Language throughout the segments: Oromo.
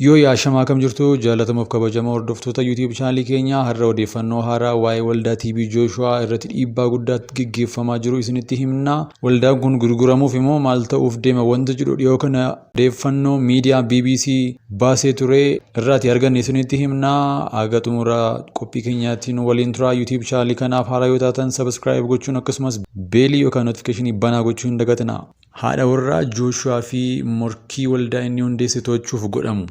Yoo yaashamaa kam jirtu jaallatamuuf kabajamoo hordoftoota YouTube chaanalii keenyaa, har'a odeeffannoo haaraa waa'ee waldaa TB Jooshuwaa irratti dhiibbaa guddaa geggeeffamaa jiru isinitti himna. Waldaan kun gurguramuuf immoo maal ta'uuf deema wanta jedhu dhiyoo kana odeeffannoo miidiyaa BBC baasee ture irraati arganne isinitti himna. Haga xumura qophii keenyaatti nu waliin turaa. YouTube chaanalii kanaaf haaraa yoo taatan subscribe gochuun akkasumas beelii yookaan notification banaa gochuu hin dagatinaa. Haadha warraa Jooshuwaa fi morkii waldaa inni hundeesse to'achuuf godhamu.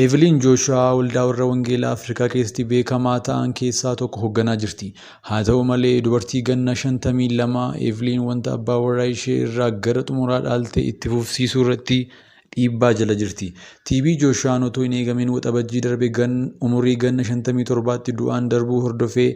Eeviliin Jooshuwaa waldaa warra Wangeelaa Afrikaa keessatti beekamaa ta'an keessaa tokko hoogganaa jirti. Haa ta'u malee, dubartii ganna 52 Eeviliin wanta abbaa warraa ishee irraa gara xumuraa dhaalte itti fufsiisuu irratti dhiibbaa jala jirti. TB Jooshuwaan otoo hin eegamin Waxabajjii darbe umurii ganna 57tti du'aan darbuu hordofee,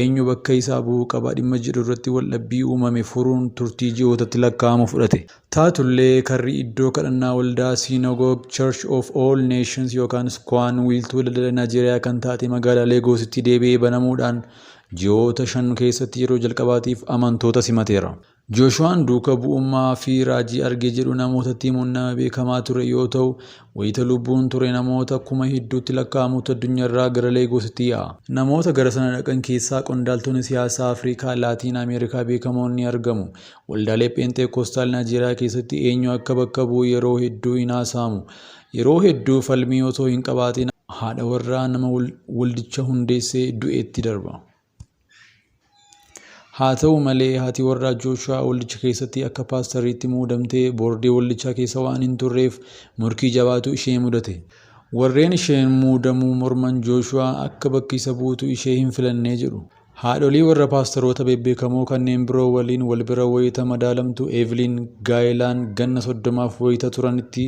eenyu bakka isaa bu'uu qaba dhimma jedhu irratti waldhabbii uumame furuun turtii ji'ootatti lakkaa'amu fudhate. Taatullee, karri iddoo kadhannaa waldaa Synagogue Church of All Nations yookaan SCOAN wiiltuu daldala Naayijeeriyaa kan taate magaalaa Leegoositti deebi'ee banamuudhaan ji'oota 5 keessatti yeroo jalqabaatiif amantoota simateera. Jooshuwaan duuka bu'ummaa fi raajii arge jedhu namootatti himuun nama beekamaa ture yoo ta'u, wayita lubbuun ture namoota kuma hedduutti lakkaa'amutu addunyaarraa gara Leegoositti yaa'a. Namoota gara sana dhaqan keessaa qondaaltonni siyaasaa Afrikaa, Laatiin Ameerikaa beekamoon ni argamu. Waldaalee Pheenxeeqoostaal Naayijeeriyaa keessatti eenyu akka bakka bu'u yeroo hedduu hin haasa'amu. Yeroo hedduu falmii otoo hin qabaatiin haadha warraa nama waldicha hundeessee du'eetti darba. Haa ta'u malee, haati warraa Jooshuwaa waldicha keessatti akka paastariitti muudamtee boordii waldichaa keessa waan hin turreef morkii jabaatu ishee mudate. Warreen isheen muudamuu morman Jooshuwaa akka bakka isa buutu ishee hin filanne jedhu. Haadholii warra paastaroota bebbeekamoo kanneen biroo waliin wal bira wayita madaalamtu, Eeviliin gaa'ilaan ganna 30f wayita turanitti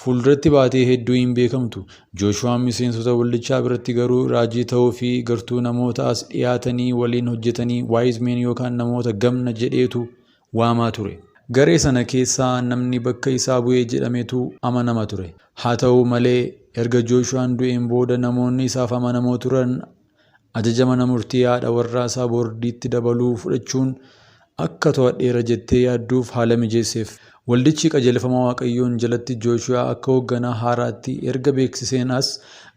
fuulduratti baatee hedduu hin beekamtu. Jooshuwaan miseensota waldichaa biratti garuu raajii ta'uu fi gartuu namoota as dhiyaatanii waliin hojjetanii wise men yookaan namoota gamna jedheetu waamaa ture. Garee sana keessaa namni bakka isaa bu'ee jedhametu amanama ture. Haa ta'u malee, erga Jooshuwaan du'een booda namoonni isaaf amanamoo turan ajaja mana murtii haadha warraa isaa boordiitti dabaluu fudhachuun akka to'adheera jettee yaadduuf haala mijeesseef. Waldichi qajeelfama Waaqayyoon jalatti Jooshuwaa akka hoogganaa haaraatti erga beeksiseen as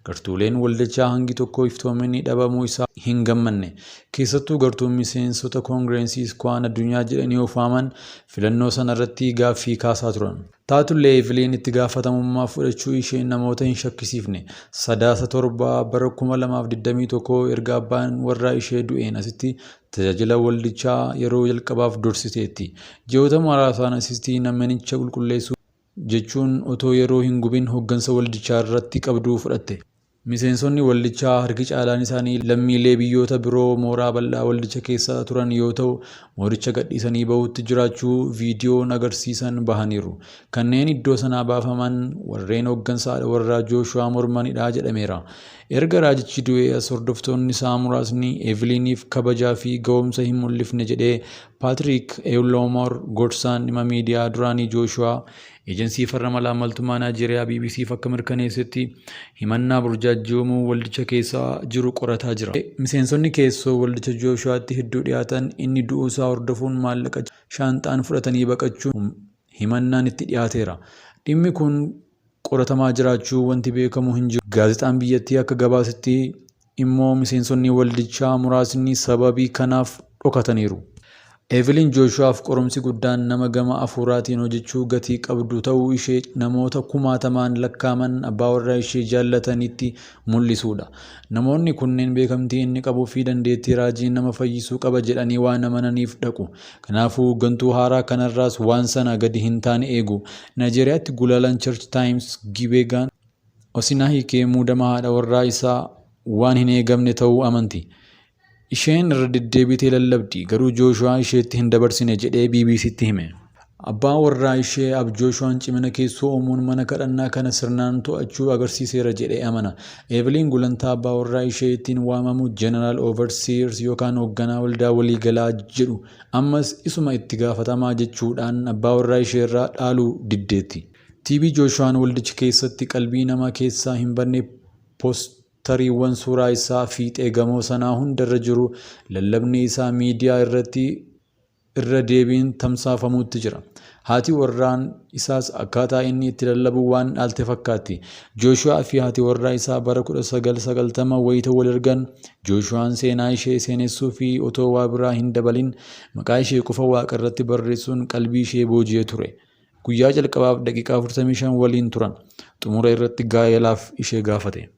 gartuuleen waldichaa hangi tokko iftoominni dhabamuu isaa hin gammanne. Keessattuu gartuun miseensota Koongireensii SCOAN addunyaa jedhanii of waaman filannoo sanarratti gaaffii kaasaa turan. Taatullee, Eeviliin itti gaafatamummaa fudhachuu isheen namoota hin shakkisiifne. Sadaasa 7 bara 2021 erga abbaan warraa ishee du'een asitti tajaajila waldichaa yeroo jalqabaaf dursiteetti. Ji'oota muraasaan asitti manicha qulqulleessuu jechuun otoo yeroo hin gubin hooggansa waldichaarratti qabdu fudhatte. Miseensonni waldichaa harki caalaan isaanii lammiilee biyyoota biroo mooraa bal'aa waldicha keessa turan yoo ta'u, mooricha gadhiisanii bahuutti jiraachuu viidiyoon agarsiisan bahaniiru. Kanneen iddoo sanaa baafaman warreen hooggansa haadha warraa Jooshuwaa mormanidha jedhameera. Erga raajichi du'ee as hordoftoonni isaa muraasni Eeviliiniif kabajaa fi ga'umsa hin mul'ifne jedhee Paatiriik Ewuloomor, gorsaan dhimma miidiyaa duraanii Jooshuwaa, Ejensii farra malaammaltummaa Naayijeeriyaa BBCf akka mirkaneessetti, himannaa burjaajjii uumuu waldicha keessa jiru qorataa jira. Miseensonni keessoo waldicha Jooshuwaatti hedduu dhiyaatan inni du'uusaa hordofuun maallaqa shaanxaan fudhatanii baqachuun himannaan itti dhiyaateera. Dhimmi kun qoratamaa jiraachuu wanti beekamu hin jiru. Gaazexaan biyyattii akka gabaasetti immoo miseensonni waldichaa muraasni sababii kanaaf dhokataniiru. Eeviliin Jooshuwaaf qorumsi guddaan nama gama afuuraatiin hojjechuu gatii qabdu ta'uu ishee namoota kumaatamaan lakkaa'aman abbaa warraa ishee jaallatanitti mul'isuudha. Namoonni kunneen beekamtii inni qabuu fi dandeettii raajii nama fayyisuu qaba jedhanii waan amananiif dhaqu. Kanaafuu hooggantuu haaraa kanarraas waan sana gadi hin taane eegu. Naayijeeriyaatti gulaalaan Church Times Gibeegaan Osinaahikee muudama haadha warraa isaa waan hin eegamne ta'uu amanti. Isheen irra deddeebitee lallabdi, garuu Jooshuwaa isheetti hin dabarsine jedhee BBCtti hime. Abbaan warraa ishee Ab Jooshuwaan cimina keessoo uumuun mana kadhannaa kana sirnaan to'achuu agarsiiseera jedhee amana. Eeviliin gulantaa abbaa warraa ishee ittiin waamamu General Overseers yookaan hoogganaa waldaa waliigalaa jedhu ammas isuma itti gaafatamaa jechuudhaan abbaa warraa isheerraa dhaaluu diddeetti. TB Jooshuwaan waldicha keessatti qalbii namaa keessaa hin badne, poostariiwwan suuraa isaa fiixee gamoo sanaa hundarra jiru, lallabni isaa miidiyaa irratti irra deebiin tamsaafamuutti jira. Haati warraan isaas akkaataa inni itti lallabu waan dhaalte fakkaatti. Jooshuwaa fi haati warraa isaa bara 1990 wayita wal argan, Jooshuwaan seenaa ishee seenessuu fi otoo waa biraa hin dabalin maqaa ishee qofa waaqa irratti barreessuun qalbii ishee booji'ee ture. Guyyaa jalqabaaf daqiiqaa 45 waliin turan. Xumura irratti gaa'elaaf ishee gaafate.